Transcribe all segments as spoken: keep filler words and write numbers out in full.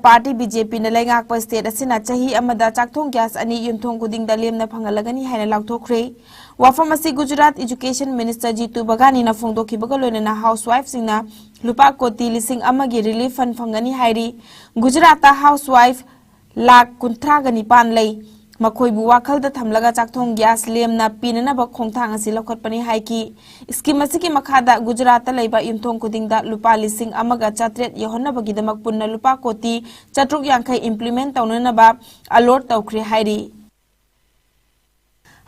Party B J ꯄꯤꯅ ꯂꯩꯉꯥꯛꯄ state ꯑꯁꯤꯅ ꯆꯍꯤ ꯑꯃꯗ ꯆꯥꯛꯊꯣꯡ ꯒ꯭ꯌꯥꯁ ꯑꯅꯤ ꯌꯨꯝꯊꯣꯡ ꯈꯨꯗꯤꯡꯗ ꯂꯦꯝꯅ ꯐꯪꯍꯜꯂꯒꯅꯤ ꯍꯥꯏꯅ ꯂꯥꯎꯊꯣꯛꯈ꯭ꯔꯦ꯫ ꯋꯥꯐꯝ ꯑꯁꯤ ꯒꯨꯖꯔꯥꯠ ꯏꯖꯨꯀꯦꯁꯟ ꯃꯤꯅꯤꯁꯇꯔ ꯖꯤꯇꯨ ꯕꯒꯥꯅꯤꯅ ꯐꯣꯡꯗꯣꯛꯈꯤꯕꯒ ꯂꯣꯏꯅꯅ ꯍꯥꯎꯁ ꯋꯥꯏꯐꯁꯤꯡꯅ ꯂꯨꯄꯥ ꯀꯣꯇꯤ ꯂꯤꯁꯤꯡ ꯑꯃꯒꯤ ꯔꯤꯂꯤꯐ ꯐꯟ ꯐꯪꯒꯅꯤ ꯍꯥꯏꯔꯤ꯫ ꯒꯨꯖꯔꯥꯠꯇ ꯍꯥꯎꯁ ꯋꯥꯏꯐ ꯂꯥꯈ ꯀꯨꯟꯊ꯭ꯔꯥꯒ ꯅꯤꯄꯥꯟ ꯂꯩ꯫ ꯃꯈꯣꯏꯕꯨ ꯋꯥꯈꯜꯗ ꯊꯝꯂꯒ ꯆꯥꯛꯊꯣꯡ ꯒ꯭ꯌꯥꯁ ꯂꯦꯝꯅ ꯄꯤꯅꯅꯕ ꯈꯣꯡꯊꯥꯡ ꯑꯁꯤ ꯂꯧꯈꯠꯄꯅꯤ ꯍꯥꯏꯈꯤ꯫ ꯁ꯭ꯀꯤꯝ ꯑꯁꯤꯒꯤ ꯃꯈꯥꯗ ꯒꯨꯖꯔꯥꯠꯇ ꯂꯩꯕ ꯌꯨꯝꯊꯣꯡ ꯈꯨꯗꯤꯡꯗ ꯂꯨꯄꯥ ꯂꯤꯁꯤꯡ ꯑꯃꯒ ꯆꯥꯇ꯭ꯔꯦꯠ ꯌꯧꯍꯟꯅꯕꯒꯤꯗꯃꯛ ꯄꯨꯟꯅ ꯂꯨꯄꯥ ꯀꯣꯇꯤ ꯆꯥꯇ꯭ꯔꯨꯛ ꯌꯥꯡꯈꯩ ꯏꯝꯄ꯭ꯂꯤꯃꯦꯟ ꯇꯧꯅꯅꯕ ꯑꯂꯣꯠ ꯇꯧꯈ꯭ꯔꯦ ꯍꯥꯏꯔꯤ꯫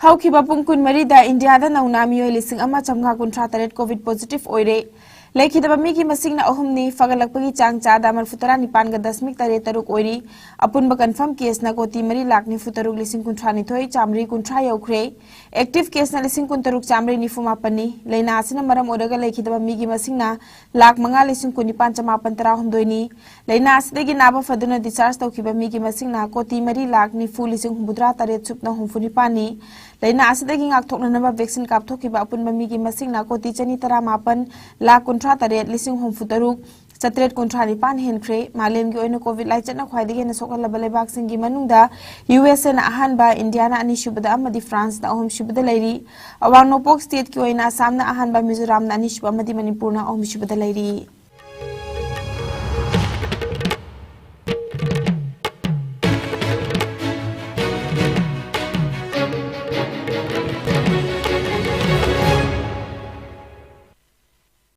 ꯍꯧꯈꯤꯕ ꯄꯨꯡ ꯀꯨꯟꯃꯔꯤꯗ ꯏꯟꯗꯤꯌꯥꯗ ꯅꯧꯅ ꯃꯤꯑꯣꯏ ꯂꯤꯁꯤꯡ ꯑꯃ ꯆꯥꯝꯃꯉꯥ ꯀꯨꯟꯊ꯭ꯔꯥ ꯇꯔꯦꯠ ꯀꯣꯚꯤꯗ ꯄꯣꯖꯤꯇꯤꯚ ꯑꯣꯏꯔꯦ꯫ ꯂꯩꯈꯤꯗꯕ ꯃꯤꯒꯤ ꯃꯁꯤꯡꯅ ꯑꯍꯨꯝꯅꯤ꯫ ꯐꯒꯠꯂꯛꯄꯒꯤ ꯆꯥꯡ ꯆꯥꯗ ꯃꯔꯤꯐꯨ ꯇꯔꯥ ꯅꯤꯄꯥꯟꯒ ꯗꯁꯃꯤꯛ ꯇꯔꯦꯠ ꯇꯔꯨꯛ ꯑꯣꯏꯔꯤ꯫ ꯑꯄꯨꯟꯕ ꯀꯟꯐꯥꯔꯝ ꯀꯦꯁꯅ ꯀꯣꯇꯤ ꯃꯔꯤ ꯂꯥꯈ ꯅꯤꯐꯨ ꯇꯔꯨꯛ ꯂꯤꯁꯤꯡ ꯀꯨꯟꯊ꯭ꯔꯥ ꯅꯤꯊꯣꯏ ꯆꯥꯃꯔꯤ ꯀꯨꯟꯊ꯭ꯔꯥ ꯌꯧꯈ꯭ꯔꯦ꯫ ꯑꯦꯛꯇꯤꯚ ꯀꯦꯁꯅ ꯂꯤꯁꯤꯡ ꯀꯨꯟꯇꯔꯨꯛ ꯆꯥꯃꯔꯤ ꯅꯤꯐꯨ ꯃꯥꯄꯟꯅꯤ꯫ ꯂꯥꯏꯅꯥ ꯑꯁꯤꯅ ꯃꯔꯝ ꯑꯣꯏꯔꯒ ꯂꯩꯈꯤꯗꯕ ꯃꯤꯒꯤ ꯃꯁꯤꯡꯅ ꯂꯥꯈ ꯃꯉꯥ ꯂꯤꯁꯤꯡ ꯀꯨꯟꯅꯤꯄꯥꯟ ꯆꯃꯥꯄꯟ ꯇꯔꯥꯍꯨꯝꯗꯣꯏꯅꯤ꯫ ꯂꯥꯏꯅꯥ ꯑꯁꯤꯗꯒꯤ ꯅꯥꯕ ꯐꯗꯨꯅ ꯗꯤꯁꯆꯥꯔꯖ ꯇꯧꯈꯤꯕ ꯃꯤꯒꯤ ꯃꯁꯤꯡꯅ ꯀꯣꯇꯤ ꯃꯔꯤ ꯂꯥꯈ ꯅꯤꯐꯨ ꯂꯤꯁꯤꯡ ꯍꯨꯝꯐꯨꯇꯔꯥ ꯇꯔꯦꯠ ꯁꯨꯞꯅ ꯍꯨꯝꯐꯨ ꯅꯤꯄꯥꯟꯅꯤ꯫ ꯂꯥꯏꯅꯥ ꯑꯁꯤꯗꯒꯤ ꯉꯥꯛꯊꯣꯛꯅꯅꯕ ꯚꯦꯛꯁꯤꯟ ꯀꯥꯞꯊꯣꯛꯈꯤꯕ ꯑꯄꯨꯟꯕ ꯃꯤꯒꯤ ꯃꯁꯤꯡꯅ ꯀꯣꯇꯤ ꯆꯅꯤ ꯇꯔꯥ ꯃꯥꯄꯟ ꯂꯥꯈ ꯀꯨꯟꯊ꯭ꯔꯥ ꯇꯔꯦꯠ ꯂꯤꯁꯤꯡ ꯍꯨꯝꯐꯨ ꯇꯔꯨꯛ ꯆꯥꯇ꯭ꯔꯦꯠ ꯀꯨꯟꯊ꯭ꯔꯥ ꯅꯤꯄꯥꯟ ꯍꯦꯟꯈ꯭ꯔꯦ꯫ ꯃꯥꯂꯦꯝꯒꯤ ꯑꯣꯏꯅ ꯀꯣꯚꯤꯗ ꯂꯥꯏꯆꯠꯅ ꯈ꯭ꯋꯥꯏꯗꯒꯤ ꯍꯦꯟꯅ ꯁꯣꯛꯍꯜꯂꯕ ꯂꯩꯕꯥꯛꯁꯤꯡꯒꯤ ꯃꯅꯨꯡꯗ ꯌꯨ ꯑꯦꯁ ꯑꯦꯅ ꯑꯍꯥꯟꯕ, ꯏꯟꯗꯤꯌꯥꯅ ꯑꯅꯤꯁꯨꯕꯗ ꯑꯃꯗꯤ ꯐ꯭ꯔꯥꯟꯁꯅ ꯑꯍꯨꯝꯁꯨꯕꯗ ꯂꯩꯔꯤ꯫ ꯑꯋꯥꯡ ꯅꯣꯡꯄꯣꯛ ꯁ꯭ꯇꯦꯠꯀꯤ ꯑꯣꯏꯅ ꯑꯁꯥꯝꯅ ꯑꯍꯥꯟꯕ, ꯃꯤꯖꯣꯔꯥꯝꯅ ꯑꯅꯤꯁꯨꯕ ꯑꯃꯗꯤ ꯃꯅꯤꯄꯨꯔꯅ ꯑꯍꯨꯝꯁꯨꯕꯗ ꯂꯩꯔꯤ꯫